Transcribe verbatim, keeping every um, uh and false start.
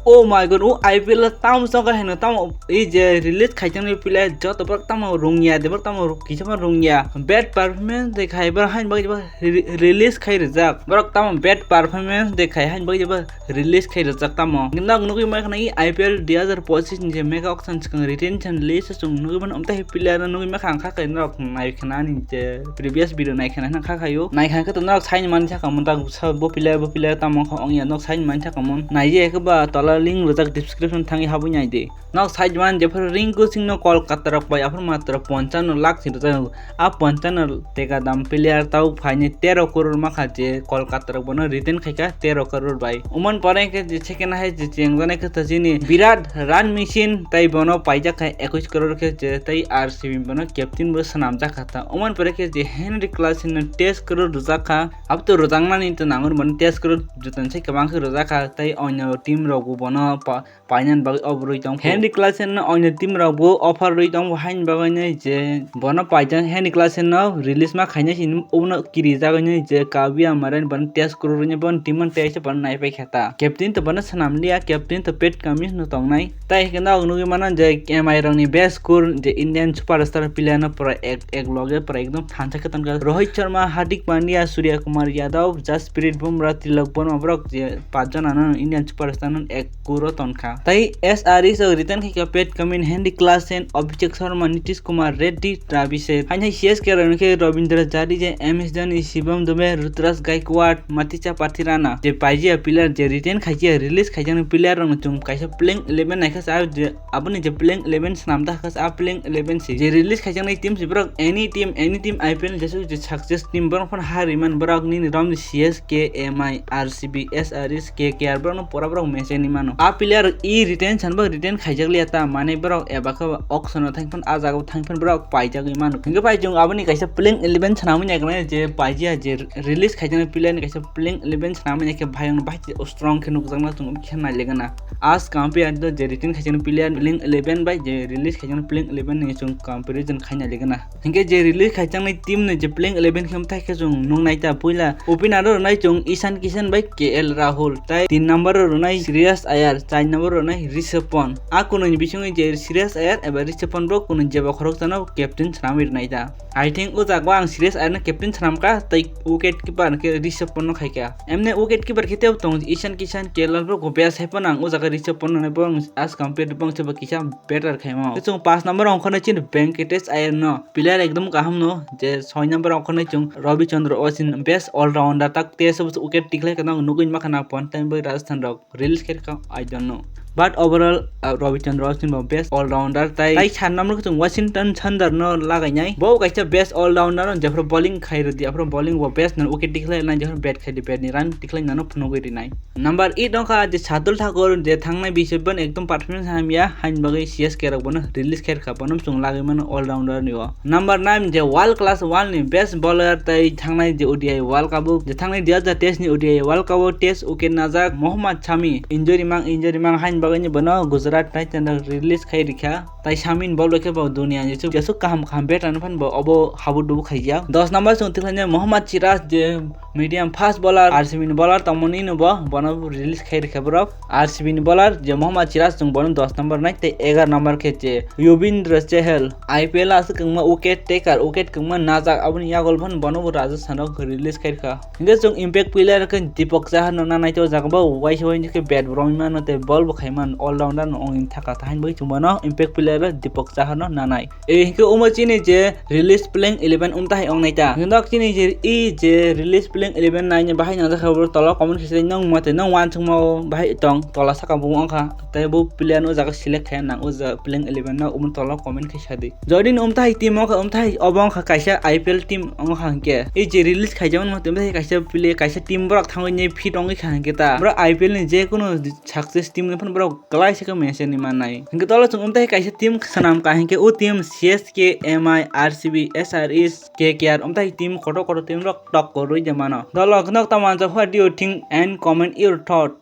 Oh my god, o I P L o tamo chongkha hino, tamo i je release khaijaknai player joto borok tamo rungya de, borok tamo rung-, kisa ma rungya. Bad performance de khai borok hain bagwi re-, release khai rijak. Borok tamo bad performance de khai hain bagwi release khai rijak tamo. Nok nugwi mai khna i I P L dui hazar pochis ni je mega auction swkang retention list o chwng nugwi mano, amtwi player no nugwi mai kha, ang kha khe norok nai khna ani je previous video nai khna kha khayo. Nai kha khe to norok sai mani thaka mon ta sa bo player bo player tamo kha ong ya, nok sai mani thaka mon. Nai je khe ba tola link rijak description thangwi habwi nai di. Nok sai man jephuru Rinku Singh no Kolkata rok bai aphuru matro ponchano lakh si rijak. A ponchano teka dam player tau phaini tero crore makha je Kolkata rok bono retain khaika tero crore bai. Umon pore khe je second hai je chengjanai khe ta chini Birat Run Machine tai bono paijak kha ekush crore khe je tai R C B bono captain bo swnamjak kha ta. Umon pore khe je Henrik Klaasen no teis crore rwjak kha. Abo to rwjaknani to nango bono teis crore joto se kwbang khe rwjak kha tai onyo team rok bo bono pa-, painani bagwi offer rwi tong. Henrik Klaasen no onyo team rok bo offer rwi tong, haini bagwi nai je bono paijak Henrik Klaasen no release ma khainai sini uno kirijak nai je Kavi Amara ni bono teis crore rwni bono team no teisa bono nai pai kha ta. Captain to bono swnam liya, captain to Pat Cummins no tongnai. Tai hwnkhe nok nugwi mano je M I rok ni best score je Indian superstar player no pura ek, ek loge pura ekdom thansa khe tongkha. Rohit Sharma, Hardik Pandya, Surya Kumar Yadav, Jasprit Bumrah, Tilak Varma borok je pach jona no Indian superstar no ek kuro tongkha. Tai S R H o retain khaikha Pat Cummins, Henrik Klaasen, Abhishek Sharma, Nitish Kumar Reddy, Travis Head. Haino C S K rok khe Ravindra Jadeja, M S Dhoni, Shivam Dube, Ruturaj Gaikwad, Mahesh Patharana. Je paijia player je retain khaijia, release khaijaknai player rokno chwng kaisa playing eleven naikha sa je aboni je playing eleven swnam ta kha sa playing eleven si. Je release khaijaknai team si borok any team, any team I P L jesu je success team borok phano ha riman borok nini romni C S K, M I, R C B, S R H, K K R borok no pura borok mecheni mano. A player i retain sanbo retain khaijak liya ta, mane borok eba khe auction o thangphano a jaga o thangphano borok paijagwi mano. Hingke bai chwng aboni kaisa playing eleven sanamani eknai je paijia je release khaijaknai player ni kaisa playing eleven sanamani ekhe bayang bai strong khe nukjakna chwng khe nailegana. As compare to je retain khaijaknai player playing eleven bai je release khaijaknai playing eleven ni chwng comparison khai nailegana. Hingke je release khaijaknai team ni je playing eleven khe thai khe chwng nuknai ta puila opener o rwnai chwng Ishan Kishan bai K L Rahul, tai tin number o rwnai Shreyas Iyer, char number o rwnai Rishabh Pant. A kunui ni bisingo je Shreyas Iyer eba Rishabh Pant bo kunui jeba khoroksa no captain swnamwi rwnai ta. I think o jaga o ang Shreyas Iyer no captain swnam kha, tai wicket keeper khe Rishabh Pant no khai kha. Emne wicket keeper khe tebo tong Ishan Kishan, K L Rahul bo best hai phano ang o jaga Rishabh Pant no nai bo ang as compare to bo ang sebo kisa better khaima. Chwng paanch number ongkhornai chini Venkatesh Iyer no, player ekdom kaham no, je soi number ongkhornai chwng Ravi Chandra Ashwin best all rounder, tak te sabo wicket tikhlai kheno nugwi makhana pon time bai Rajasthan rok release khe kha, I don't know. But overall, uh, Ravi Chandra Ashwin bo best all rounder tai, tai sat number chwng Washington Sundar no lagainai. Bo kaisa best all rounder no, jephru bowling khai rwdi, aphru bowling bo best no wicket tikhlai nai, jephru bat khai di, bat ni run tikhlai nano phunugwi rinai. Number eight ongkha je Shardul Thakur, je thangnai bisio bono ekdom performance hamya, haini bagwi C S K rok bono release khairkha, bono chwng lagwi mano all rounder ni o. Number nine je world class world ni best bowler tai thangnai je O D I World Cup o, je thangnai dui hazar teis ni O D I World Cup o test wicket najak Mohammad Shami, injury mang, injury mang haini bagwi ni bono Gujarat Titans rok release khai rikha. Tai Shami ni ball bai khe bo duniya ni jesuk kaham kaham batter no phano bo obo habu dubu khaijak. Dos number chwng tikhlainai Mohammad Siraj je medium fast bowler, R C B ni bowler tongmani no bo, bono release khai rikha borok. R C B ni bowler je Mohammad Siraj chwng bono dos number nai tei egar number khe je Yuzvendra Chahal, I P L aswk kwngma wicket taker, wicket kwngma najak, aboni yagul phano bono bo Rajasthan rok release khai rikha. Hingke chwng impact player khe Deepak Chahar no nanai tei o jaga bo waisa waisa khe bat bo romwi mano tei ball bo khai mano, all rounder no wngwi thaka, tahini bagwi chwng bono impact player Deepak Chahar no nanai. E hingke omo chini je release playing eleven umtahai ong naita. Hingke nok chini je i je release playing eleven naini bahai nang jakha bo tola comment khe sai nong mate nong wansukma o bahai tong tola saka bo wngkha. Tei bo player no jaga select khe nang o jaga playing eleven no omo tola comment khe sadi. Jodi ni umtahai team wngkha umtahai obo wngkha kaisa I P L team wngkha hingke. I je release khaijak mano tei kaisa play kaisa team borok thangwi nei fit wngwi kha hingke ta. Borok I P L ni je kunu success team ni phano borok kwlai se khe mention ni mannai. Hingke tolo chwng umtahai kaisa team swnam ka hingke o team C S K, M I, R C B, S R H, K K R umtahai team kotor kotor team rok tok korwi de mano. Tolo nok tamo answer, what do you think and comment your thought.